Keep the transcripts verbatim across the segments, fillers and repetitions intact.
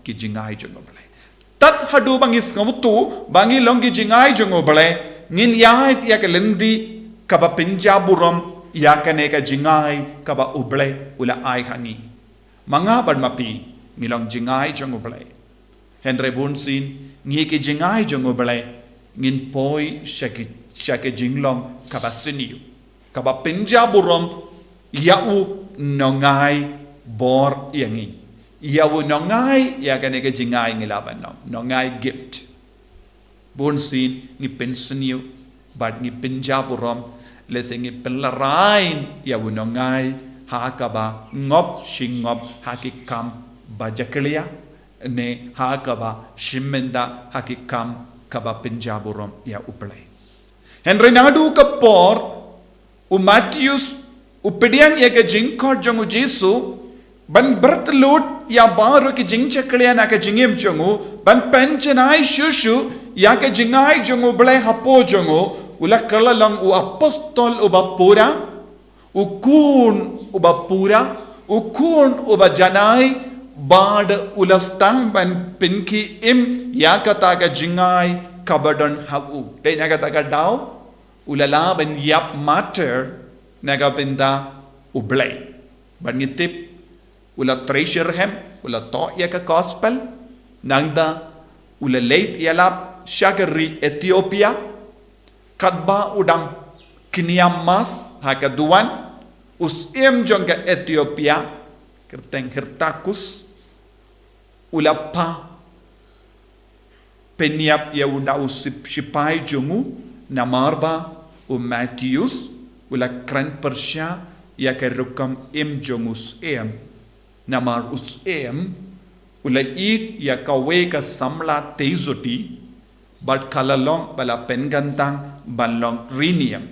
ki jingai jong U Blei. Tad haduh ba ngi sngewthuh ba ngi long ki jingai jong U Blei, ngin ïaid ïa ka lynti kaba pynjaburom ïa kane ka jingai kaba U Blei u la ai ha ngi. Ma nga bad ma phi, ngi long jingai jong U Blei. Hynrei bunsien, ngi ki jingai jong U Blei, ngin poi sha ki, sha ki jinglong kaba sniew, kaba pynjaburom ïa u nongai bor ïa ngi, ïa u nongai ïa kane ka jingai ngi lah ban ong, nongai gift. Bunsien ngi pynsniew bad ngi pynjaburom, lehse ngi pynlehrain ïa u nongai ha kaba ngop shi ngop ha ki kam ba jakhlia, ne ha kaba shim bynta ha ki kam kaba pynjaburom ïa U Blei. Hynrei naduh ka por u Mathaios u pdiang ïa ka jingkhot jong U Jisu ban pyrtlut ïa baroh ki jingjakhlia na ka jingim jong u, ban pynjanai shuh shuh ïa ka jingai jong U Blei hapoh jong u, u la kylla long u apostol uba pura, u khun uba pura, u khun uba janai, bad u la sdang ban pynkhie im ïa kata ka jingai kaba don ha u. Dei na kata ka daw u la lah ban ïap martyr na ka bynta U Blei. Bad ngi tip u la trei shitrhem, u la thoh ïa ka gospel, nangta u la leit ïalap sha ka ri Ethiopia, katba u dang kniam mass ha ka duwan, u syiem jong ka Ethiopia, kyrteng Hyrtakus, u la phah pynïap ïa u da u sip-, shipai jong u, namar ba u Mathaios u la kren pyrshah ïa ka rukom im jong u syiem. Namar u syiem u la ïeit ïa kawei ka samla tei jyoti, bad ka la long ba la pynkyntang ban long riniam.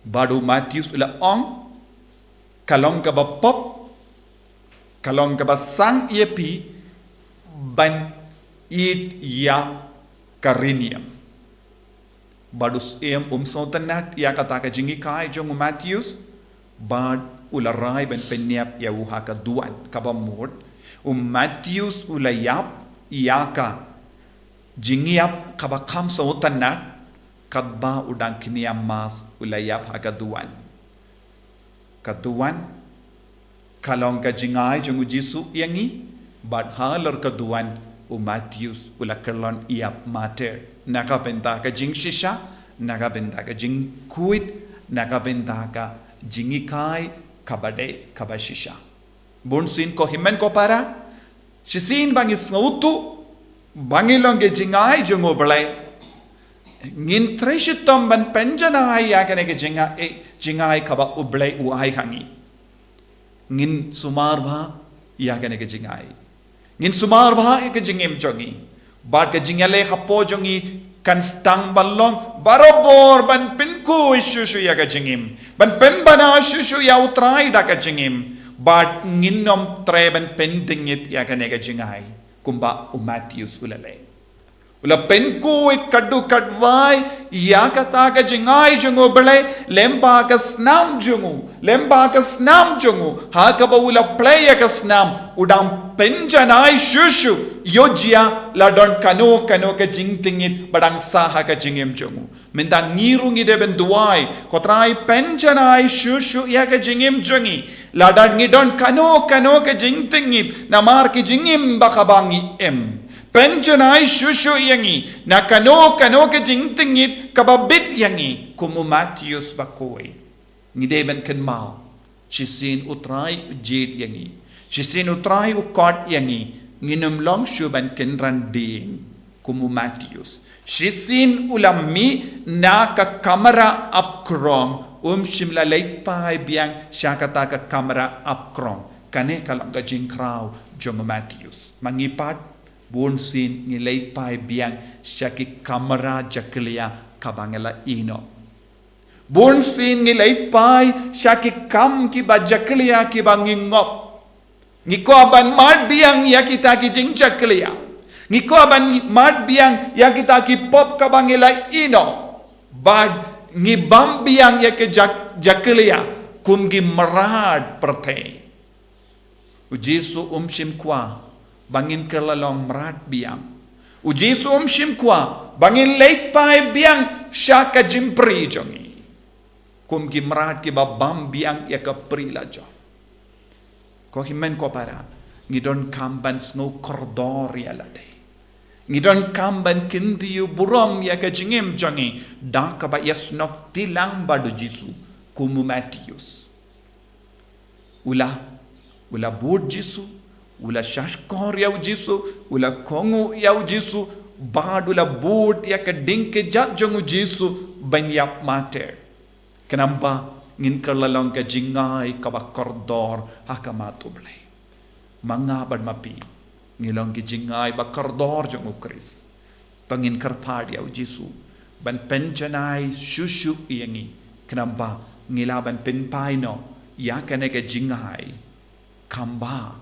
Bad u Mathaios u la ong, ka long kaba pop, ka long kaba sang ïa phi ban ïeit ïa ka riniam. Bad u syiem um sngewtynnat ïa kata ka jinghikai jong u Mathaios, bad u la rai ban pynïap ïa u ha ka duwan. Kaba mut u Mathaios u la ïap ïa ka jingïap kaba kham sngewtynnat, katba u dang kniam mass u la ïap ha ka duwan. Ka duwan ka long ka jingai jong u Jisu ïa ngi, bad halor ka duwan u Mathaios u la kylla long ïap martyr na ka bynta ka jingshisha, na ka bynta ka jingkhuid, na ka bynta ka jinghikai kaba dei kaba shisha. Bunsien ko hynmen ko para, shisien ba ngi sngewthuh ba ngi long ki jingai jong U Blei, ngin trei shitom ban pynjanai ïa kane ka jingai, eh, jingai kaba U Blei u ai ha ngi. Ngin sumar bha ïa kane ka jingai. Ngin sumar bha ïa ka jingim jong ngi. Bad ka jingïaleh hapoh jong ngi kan sdang ban long barabor ban pynkhuid shuh shuh ïa ka jingim, ban pynbna shuh shuh ïa U Trai da ka jingim. Bad ngin ym treh ban pyndingit ïa kane ka jingai kumba u Mathaios u la leh. U la pynkhuid katto katne ïa kata ka jingai jong U Blei lyngba ka snam jong u, lyngba ka snam jong u, ha kaba u la plie ïa ka snam, u dang pynjanai shuh shuh ïoh jia la don kano kano ka jingdingit ba dang sah ha ka jingim jong u. Mynta ngi ruh ngi dei ban duwai, ko Trai pynjanai shuh shuh ïa ka jingim jong ngi, lada ngi don kano kano ka jingdingit namar ka jingim ba kaba ngi im. Pynjanai shuh shuh ïa ngi na kano kano ka jingdingit kaba bit ïa ngi, kum u Mathaios ba khuid. Ngi dei ban kynmaw, shisien U Trai u jied ïa ngi, shisien U Trai u khot ïa ngi, ngin ym long shuh ban kynran dieng kum u Mathaios. Shisien u la mih na ka kamra apkrong, um shym la leit phai biang sha kata ka kamra apkrong. Kane ka long ka jingkhraw jong u Mathaios. Ma ngi pat, bunsien ngi leit phai biang sha ki kamra jakhlia kaba ngi la ïehnoh. Bunsien ngi leit phai sha ki kam kiba jakhlia kiba ngi ngop. Ngi kwah ban mad biang ïa kita ki jingjakhlia. Ngi kwah ban mad biang ïa kita ki pop kaba ngi la ïehnoh. Bad ngi bam biang ïa ki jak-, jakhlia kum ki mrad pyrthei. U Jisu um shym kwah ba ngin kylla long mrad biang. U Jisu um shim kwah ba ngin leit phai biang sha ka jingpri jong ngi kum ki mrad kiba bam biang ïa ka pri la jong. Ko hynmen ko para, ngi donkam ban sngew kordor ïa lade. Ngi donkam ban kyntiew burom ïa ka jingim jong ngi da kaba ïasnoh tilang bad u Jisu, kum u Matheus. U la, u la bud Jisu, u la shahshkor ïa u Jisu, u la kohnguh ïa u Jisu, bad u la bud ïa ka ding kjat jong u Jisu ban ïap martyr. Khnang ba ngin kylla long ka jingai kaba kordor ha khmat U Blei. Ma nga bad ma phi, ngi long ki jingai ba kordor jong u Khrist. To ngin kyrpad ïa u Jisu ban pynjanai shuh shuh ïa ngi, khnang ba ngi lah ban pynphai noh ïa kane ka jingai. Kham bha,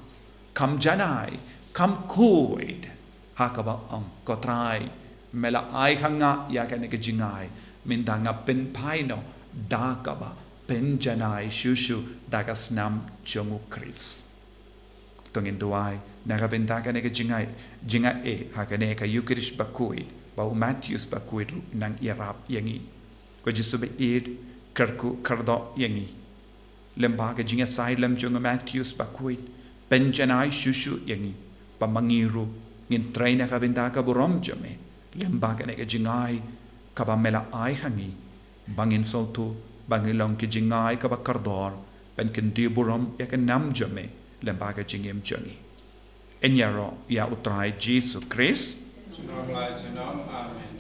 kham janai, kham khuid. Ha kaba ong, Ko Trai, me la ai ha nga ïa kane ka jingai, mynta nga pynphai noh da kaba pynjanai shuh shuh da ka snam jong u Khrist. To ngin duwai na ka bynta kane ka jingai, jingai eh, ha kane ka Eukharist bakhuid ba u Matheus bakhuid ruh u nang ïarap ïa ngi. Ko Jisu ba ïeit, kyrkhu kyrdoh ïa ngi lyngba ka jingïasai lem jong u Matheus bakhuid. Pynjanai shuh shuh ïa ngi ba ma ngi ruh ngin trei na ka bynta ka burom jong me lyngba kane ka jingai kaba me la ai ha ngi, ba ngin sngewthuh ba ngi long ki jingai kaba kordor ban kyntiew burom ïa ka nam jong me lyngba ka jingim jong ngi. Yn ïaroh ïa u Trai Jisu Khrist. Junom la junom. Amen.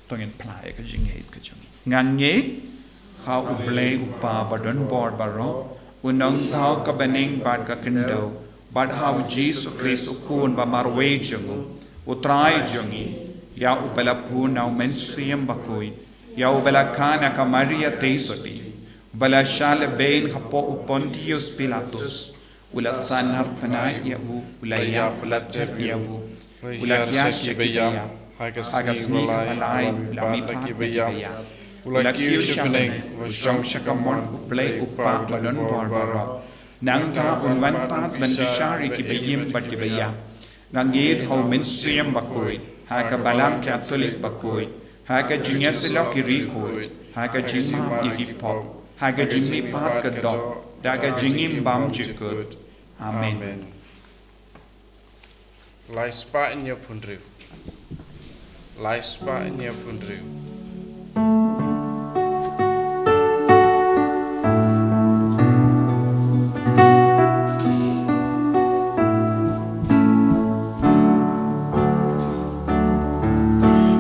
To ngin phla ïa ka jingngeit ka jong ngi. Nga ngeit ha U Blei U Kpa badonbor baroh, U Nongthaw ka bneng bad ka khyndew, bad ha u Jisu Khrist u Khun ba marwei jong u, U Trai jong ngi, ïa uba la bun na U Mynsiem Bakhuid, ïa uba la kha na ka Maria Theisotti, uba la shah lehbeiñ hapoh u Pontius Pilatus, u la san ha pnai ïa u, u la ïap, u la thep ïa u, u la hiar sha ki ba ïap, ha ka sngi kaba lai u la mihpat na ki ba ïap, u la kiew sha bneng, u la shong sha kamon U Blei U Kpa badonbor baroh. Nangta un wan pat ban bishar ïa ki ba im bad ki ba ïap. Nga ngeit ha U Mynsiem Bakhuid, ha ka Balang Katholik bakhuid, ha ka jingïasyllok ki riewkhuid, ha ka jingmap ïa ki pop, ha ka jingmihpat ka doh, da ka jingim bymjukut. Amen. Amen. Lai spah hynñiew phew hynriew. Lai spah hynñiew phew hynriew.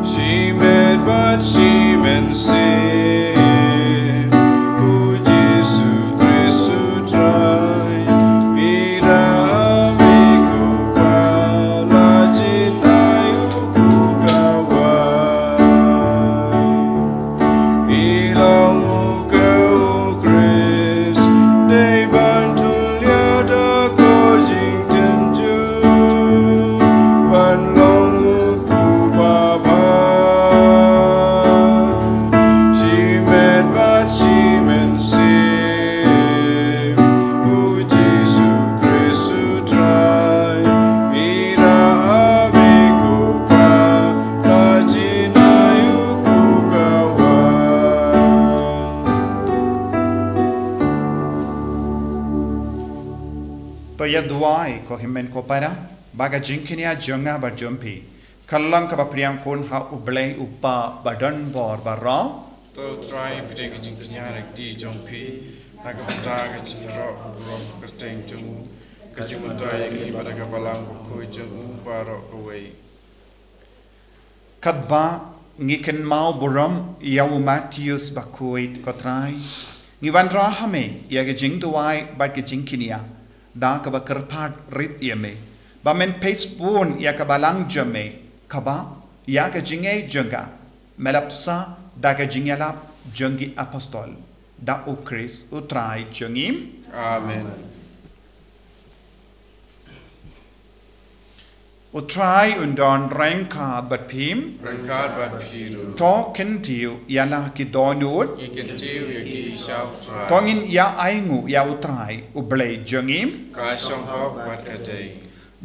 Shimet bad shimen seh, U Jisu Khrist U Trai, mira ha me ko Kpa, la jin ai u kpu ka wai. Phi long u ka u Khrist, dei ban tyllia da ka jingtynjuh, ban long u kpu babha. Shimet bad shimen seh, U Jisu Khrist U Trai, mira ha me ko Kpa, la jin ai u kpu ka wai. To ïa duwai ko hynmen ko para, ba ka jingkñia jong nga bad jong phi kan long kaba pdiang khun ha U Blei U Kpa badonbor baroh. To Trai, pdiang ka jingkñia na ka kti jong phi ha ka bynta ka jingïaroh burom kyrteng jong u, ka jingmyntoi ïa ngi bad ha ka Balang Bakhuid jong u baroh kawei. Katba ngi kynmaw burom ïa u Matheus Bakhuid, ko Trai, ngi wanrah ha me ïa ka jingduwai bad ka jingkñia, da kaba kyrpad rit ïa me ba men peit bun ïa ka Balang jong me, kaba ïa ka jingngeit jong ka me la bsa da ka jingïalap jong ki apostol, da U Khrist U Trai jong ngi. Amen. U Trai un don ryngkat bad phim. Ryngkat bad phi ruh. To kyntiew ïa la ki dohnud. Ngi kyntiew ïa ki sha U Trai. To ngin ïa ainguh ïa U Trai U Blei jong ngi. Ka shong hok bad ka dei.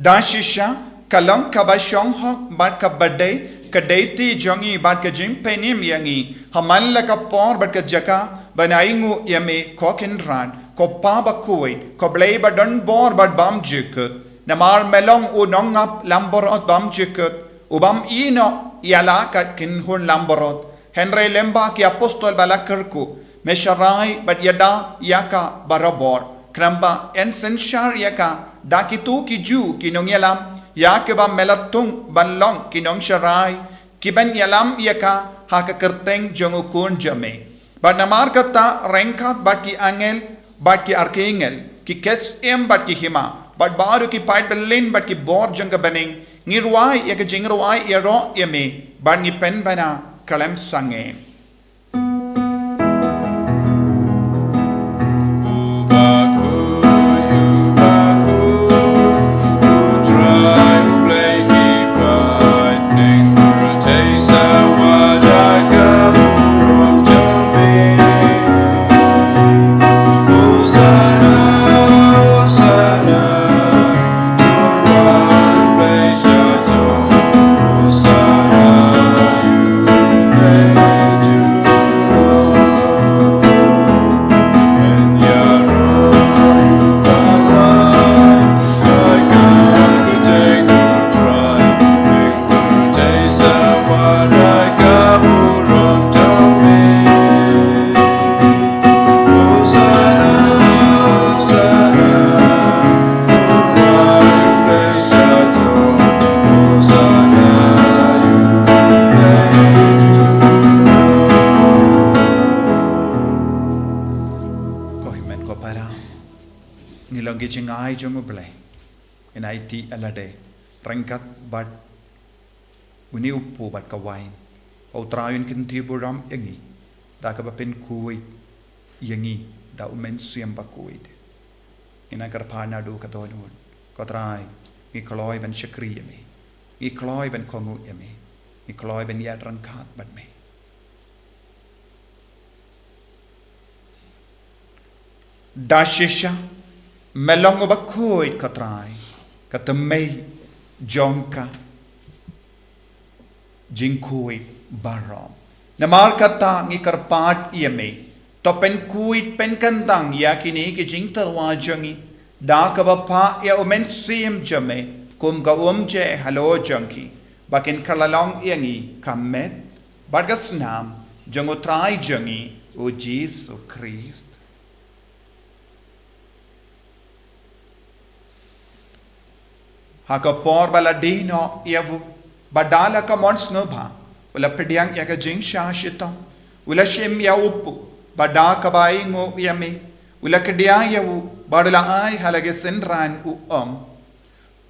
Da shisha, ka long kaba shong hok bad kaba dei, ka dei ti jong ngi bad ka jingpynim ïa ngi, ha man la ka por bad ka jaka, ban ainguh ïa me ko Kynrad, ko Pa bakhuid, ko Blei ba don bor bad bymjukut. Namar me long u nongap langbrot bymjukut, u bym ïehnoh ïa la ka kynhun langbrot. Hynrei lem bad ki apostol ba la kyrkhu, me sharai bad ïada ïa ka barabor. Khnang ba yn synshar ïa ka da kito ki Jiw ki nongïalam, ïa kiba me la thung ban long ki nongsharai, ki ban ïalam ïa ka ha ka kyrteng jong U Khun jong me. Bad namar kata, ryngkat bad ki angel, bad ki archangel, ki khun syiem bad ki hima, bad baroh ki paid byllien bad ki bor jong ka bneng, ngi rwai ïa ka jingrwai ïaroh ïa me, bad ngi pynbna khlem sangeh. Ko hynmen ko para, ngi long ki jingai jong U Blei. Ngin aiti ïa lade ryngkat bad une u kpu bad ka wain. U Trai un kyntiew burom ïa ngi da kaba pynkhuid ïa ngi da U Mynsiem Bakhuid. Ngin nang kyrpad naduh ka dohnud. Ko Trai, ngi kloi ban shakri ïa me. Ngi kloi ban kohnguh ïa me. Ngi kloi ban ïaid ryngkat bad me. Da shisha, me long uba khuid, ko Trai, ka tymmen jong ka jingkhuid baroh. Namar kata ngi kyrpad ïa me, to pynkhuid pynkyntang ïa kine ki jingtyrwa jong ngi, da kaba phah ïa U Mynsiem jong me kum ka umjai halor jong ki, ba kin kylla long ïa ngi ka met bad ka snam jong U Trai jong ngi U Jisu Khrist. Ha ka por ba la die noh ïa u, ba da la ka mon sngewbha, u la pdiang ïa ka jingshah shitom, u la shim ïa u kpu, ba da kaba ainguh ïa me, u la kdiah ïa u, bad u la ai ha la ki synran, u ong: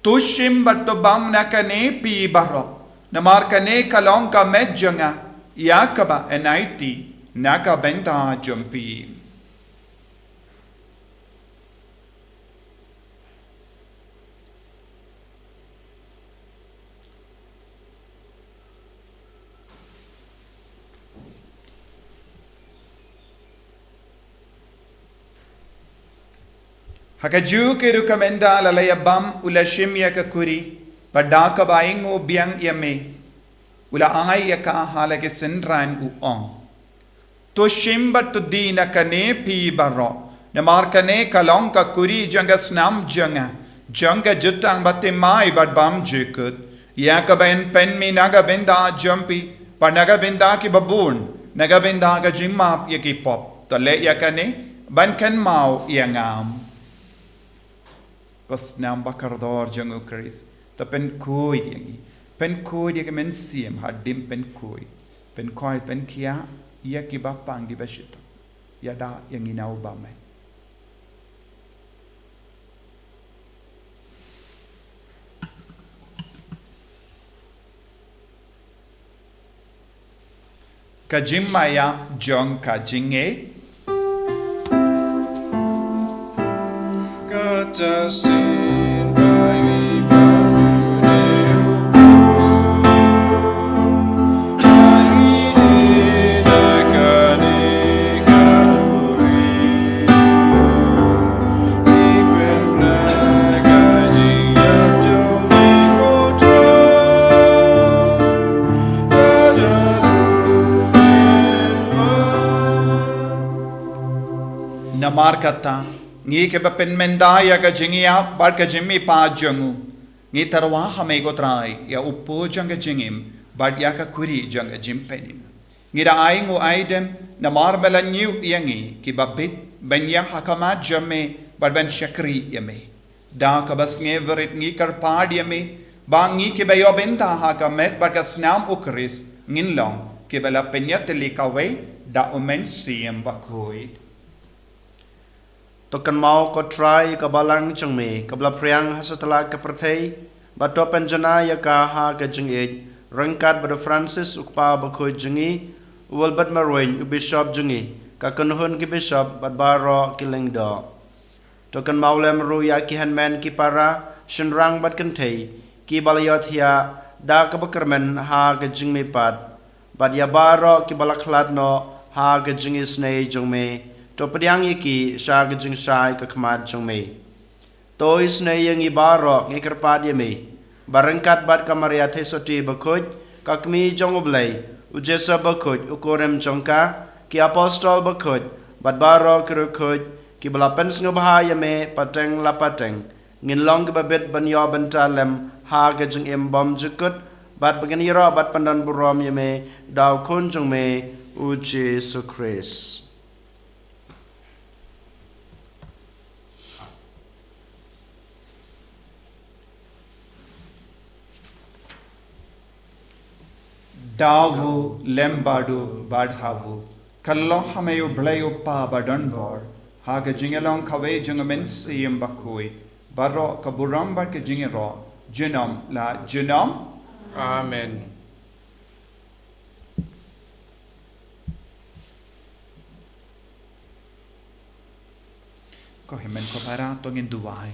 To shim bad to bam na kane phi baroh, namar kane ka long ka met jong nga, ïa kaba yn aiti na ka bynta jong phi. Ha kajuh ka rukom ynda la la ïa bam, u la shim ïa ka kuri, bad da kaba ainguh biang ïa me, u la ai ïa ka ha la ki synran, u ong: To shim bad to die na kane phi baroh, namar kane ka long ka kuri jong ka snam jong nga, jong ka jutang bathymmai bad bymjukut, ïa kaba yn pynmih na ka bynta jong phi, bad na ka bynta kiba bun, na ka bynta ka jingmap ïa ki pop. To leh ïa kane ban kynmaw ïa nga. Ko snam ba kordor jong U Khrist, to pynkhuid ïa ngi, pynkhuid ïa ki mynsiem hadien pynkhuid, pynkhuid pynkhiah ïa kiba pang kiba shitom, ïada ïa ngi na u bymman. Ka jingmaïa jong ka jingngeit. Kata shisien ba ngi bam ïa u Namar kata, ngi kiba pynmynta ïa ka jingïap bad ka jingmihpat jong u, ngi tyrwa ha me ko Trai, ïa u po jong ka jingim bad ïa ka khuri jong ka jingpynim. Ngi da ai nguh ai dem namar me la ñiew ïa ngi kiba bit ban ïeng ha khmat jong me bad ban shakri ïa me. Da kaba sngewrit ngi kyrpad ïa me ba ngi kiba ïoh bynta ha ka met bad ka snam u Khrist ngin long kiba la pynïatylli kawei da u Mynsiem Bakhuid. To kynmaw ko Trai ïa ka balang jong me kaba la phriang ha satlak ka pyrthei, bad to pynjanai ïa ka ha ka jingïeit, ryngkat bad u Francis u kpa bakhuid jong ngi, u Wilbert Marwein u bishop jong ngi, ka kynhun ki bishop bad baroh ki lyngdoh. To kynmaw lem ruh ïa ki hynmen ki para, shynrang bad kynthei, kiba la ïohthiah da kaba kyrmen ha ka jingmihpat, bad ïa baroh kiba la khlad noh ha ka jingisynei jong me, to pdiang ïa ki sha ka jingshai ka khmat jong me. To isynei ïa ngi baroh, ngi kyrpad ïa me, ba ryngkat bad ka Maria Theisotti bakhuid, ka kmie jong u Blei, u Joseph bakhuid u kurim jong ka, ki apostol bakhuid, bad baroh ki riewkhuid kiba la pynsngewbha ïa me pateng la pateng, ngin long kiba bit ban ïoh bynta lem ha ka jingim bymjukut, bad ba ngin ïaroh bad pyndonburom ïa me da u Khun jong me, u Jisu Khrist. Da u, lem bad u, bad ha u, kyllon ha me U Blei U Kpa badonbor, ha ka jingïalong kawei jong U Mynsiem Bakhuid, baroh ka burom bad ka jingïaroh, junom la junom. Amen. Ko hynmen ko para, to ngin duwai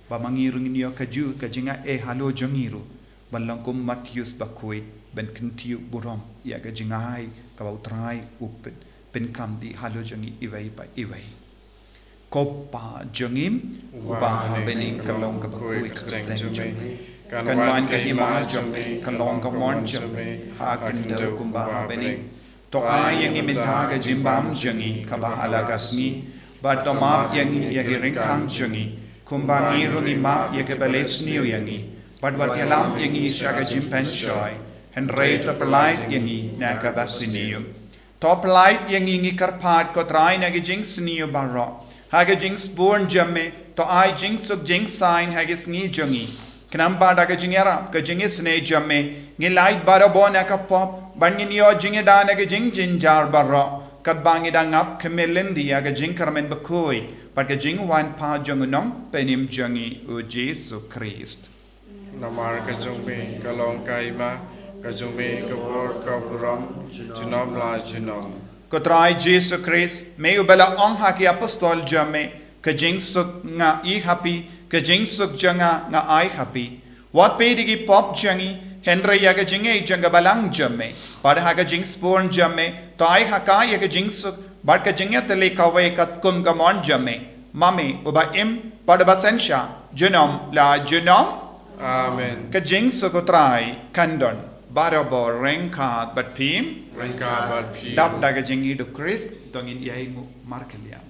ba ma ngi ruh ngin ïoh kajuh ka jingaiei halor jong ngi ruh, ban long kum Mathaios bakhuid, ban kyntiew burom ïa ka jingai kaba U Trai u pyn, pynkhamti halor jong ngi iwei pa iwei. Ko Pa jong ngi uba ha bneng, ka long kaba khuid ka kyrteng jong me, kan wan ka hima jong me, kan long ka mon jong me ha ka khyndew kumba ha bneng. To ai ïa ngi mynta ka jingbam jong ngi kaba ha la ka sngi, bad to map ïa ngi ïa ki ryngkang jong ngi, kumba ngi ruh ngi map ïa kiba leh sniew ïa ngi, bad wat ïalam ïa ngi sha ka jingpynshoi, hynrei to pyllait ïa ngi na kaba sniew. To pyllait ïa ngi, ngi kyrpad ko Trai, na ki jingsniew baroh, ha ka jingspur jong me, to ai jingsuk jingsaiñ ha ki sngi jong ngi. Khnang ba da ka jingïarap ka jingisynei jong me, ngin lait barabor na ka pop, bad ngin ïoh jingïada na ki jingjynjar baroh, katba ngi dang ap khmih lynti ïa ka jingkyrmen bakhuid bad ka jingwan pat jong U Nongpynim jong ngi, U Jisu Khrist. Namar ka jong me ka long ka hima, ka jong me ka bor ka burom, junom la junom. Ko Trai Jisu Khrist, me uba la ong ha ki apostol jong me, ka jingsuk nga ai ha phi, ka jingsuk jong nga nga ai ha phi. Wat peit ïa ki pop jong ngi, hynrei ïa ka jingïeit jong ka balang jong me, bad ha ka jingspur jong me, to ai ha ka ïa ka jingsuk bad ka jingïatylli kawei katkum ka mon jong me, ma me uba im bad uba synshar, junom la junom. Amen. Ka jingsuk U Trai kan don barabor ryngkat bad phi. Ryngkat bad phi. Dap da ka jingïeit U Khrist, to ngin ïai nguh markylliang.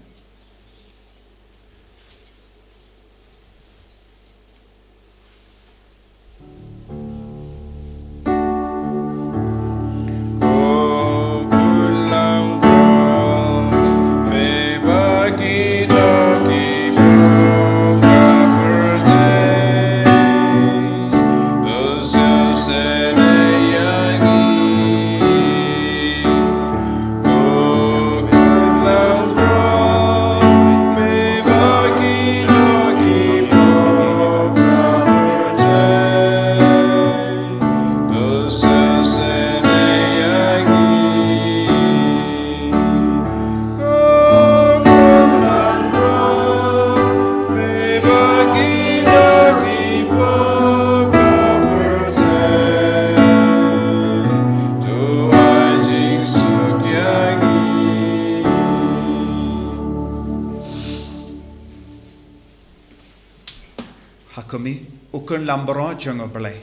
Ha kumne, u khun lambrot jong U Blei.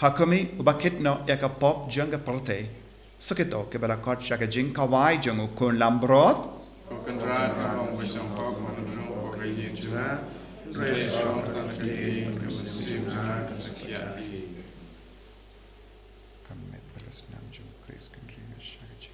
Ha kumne, uba kit noh ïa ka pop jong ka pyrthei. Sa kito kiba la khot sha ka jingkhawai jong u khun lambrot. Ko Kynrad, nga ong ba shong pop Ïa jingïa, hynrei sha ka bynta ka ïing, ka mynsiem jong nga kan sa kiar hi. Ka met ba la snam jong u Khrist kan ring sha ka jingim.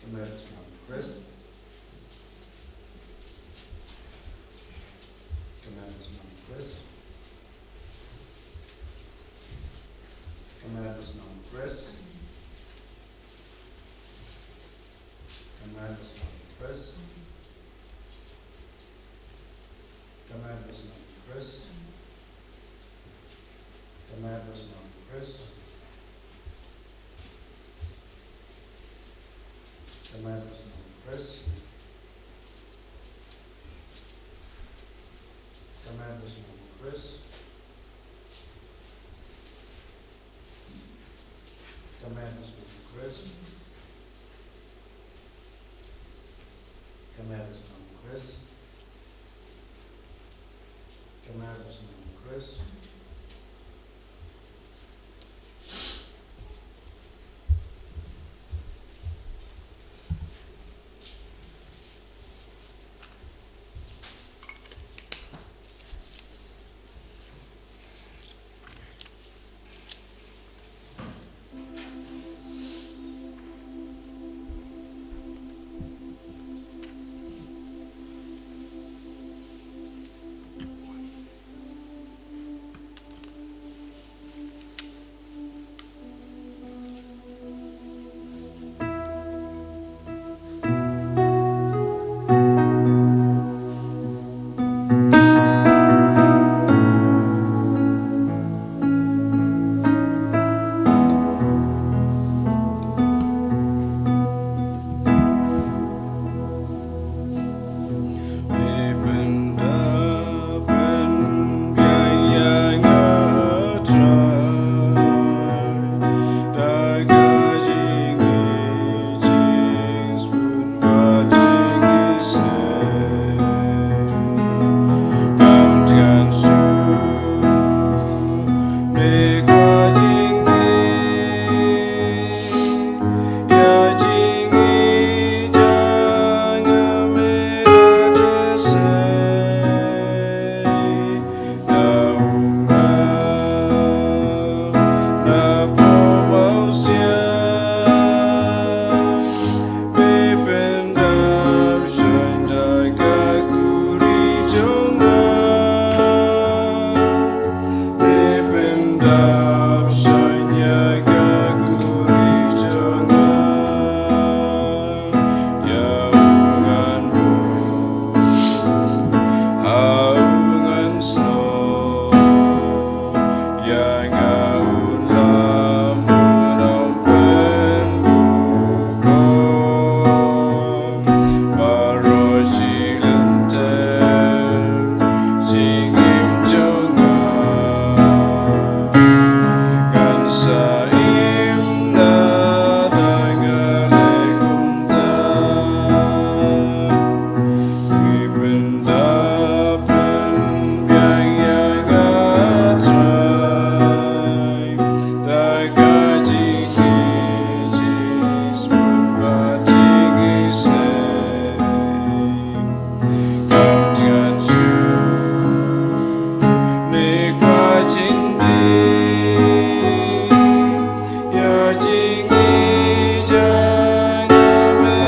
Ka met ba la snam u Khrist. Ka met ba la snam u Khrist. Ka met ba la snam u Khrist. Ka met ba la snam u Khrist. Ka met ba la snam u Khrist. Ka met ba la snam u Khrist. Ka met ba la snam u Khrist. Ka met ba la snam u Khrist. Ka met ba la snam u Khrist. Ka met ba la snam u Khrist. Ka met ba la snam u Khrist.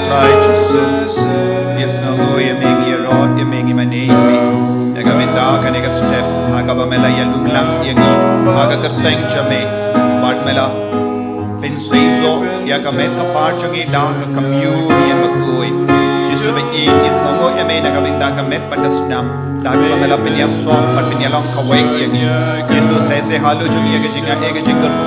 Trai Jisu, ngi sngewnguh ïa me, ngi ïaroh ïa me, ngi mane ïa me. Ïa ka bynta kane ka step, ha kaba me la ïalum lang ïa ngi ha ka kyrteng jong me, bad me la pynseisoh ïa ka met ka par jong ngi da ka communion bakhuid. Jisu bad ngi, ngi sngewnguh ïa me na ka bynta ka met bad ka snam, da kaba me la pynïasoh bad pynïalong kawei ïa ngi. Jisu, te se halu jong ngi ïa ka jingaiei ka jingkyrkhu.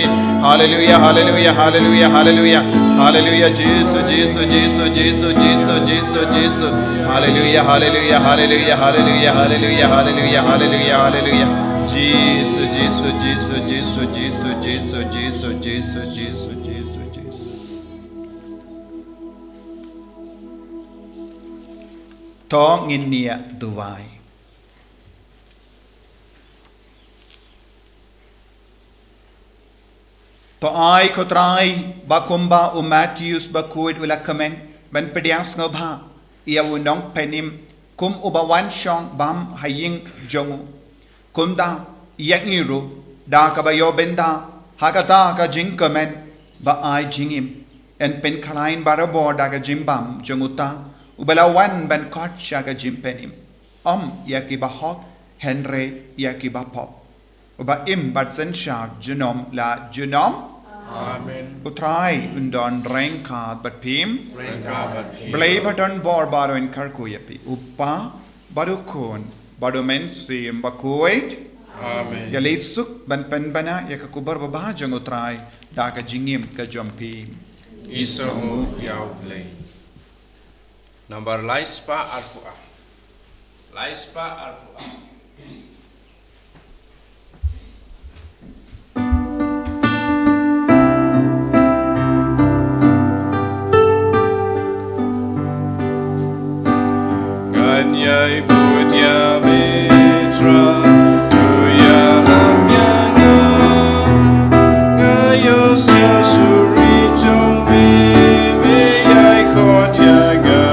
Hallelujah, hallelujah, hallelujah, hallelujah. Hallelujah, Jisu, Jisu, Jisu, Jisu, Jisu, Jisu. Hallelujah, hallelujah, hallelujah, hallelujah, hallelujah, hallelujah, hallelujah. Jisu, Jisu, Jisu, Jisu, Jisu, Jisu, Jisu, Jisu, Jisu, Jisu. To ngin ïa duwai. To ai ko Trai ba kumba u Matheus bakhuid u la kmen ban pdiang sngewbha ïa u nongpynim kum uba wan shong bam ha ïing jong u. Kumta ïa ngi ruh da kaba ïoh bynta ha kata ka jingkmen ba ai jingim, yn pynkhlaiñ barabor da ka jingbam jong uta uba la wan ban khot sha ka jingpynim. Ym ïa kiba hok, hynrei ïa kiba pop. Uba im bad synshar junom la junom. Amen. U Trai un don ryngkat bad phi. Ryngkat bad phi. Blei ba don bor baroh un kyrkhu ïa phi. U Kpa bad u Khun bad u Mynsiem Bakhuid. Amen. Ïaleh suk ban pynbna ïa ka khubor babha jong u Trai da ka jingim ka jong phi. Isynei ïa u Blei. Nambar lai spah arphew ar. Lai spah arphew ar. Ngan ïai bud ïa me Trai, to ïalam ïa nga. Nga ïohsngew suri jong me, me ïai khot ïa nga.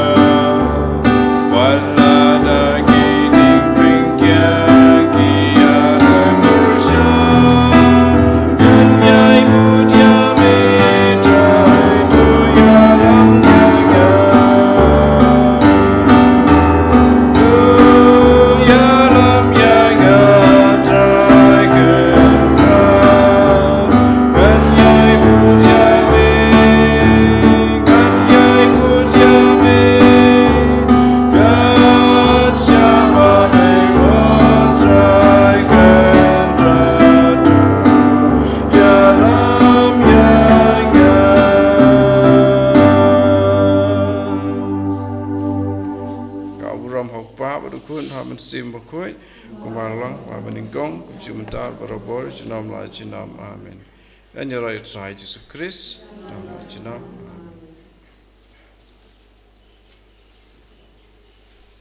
Wat la da ki diengphna ki ïa Ka burom ha u Kpa bad u Khun bad u Mynsiem Bakhuid, kumba la long, kumba nyngkong, kumjuh mynta, barabor, junom la junom. Amen. Ngan ïa roi u Trai Jisu Khrist, junom la junom.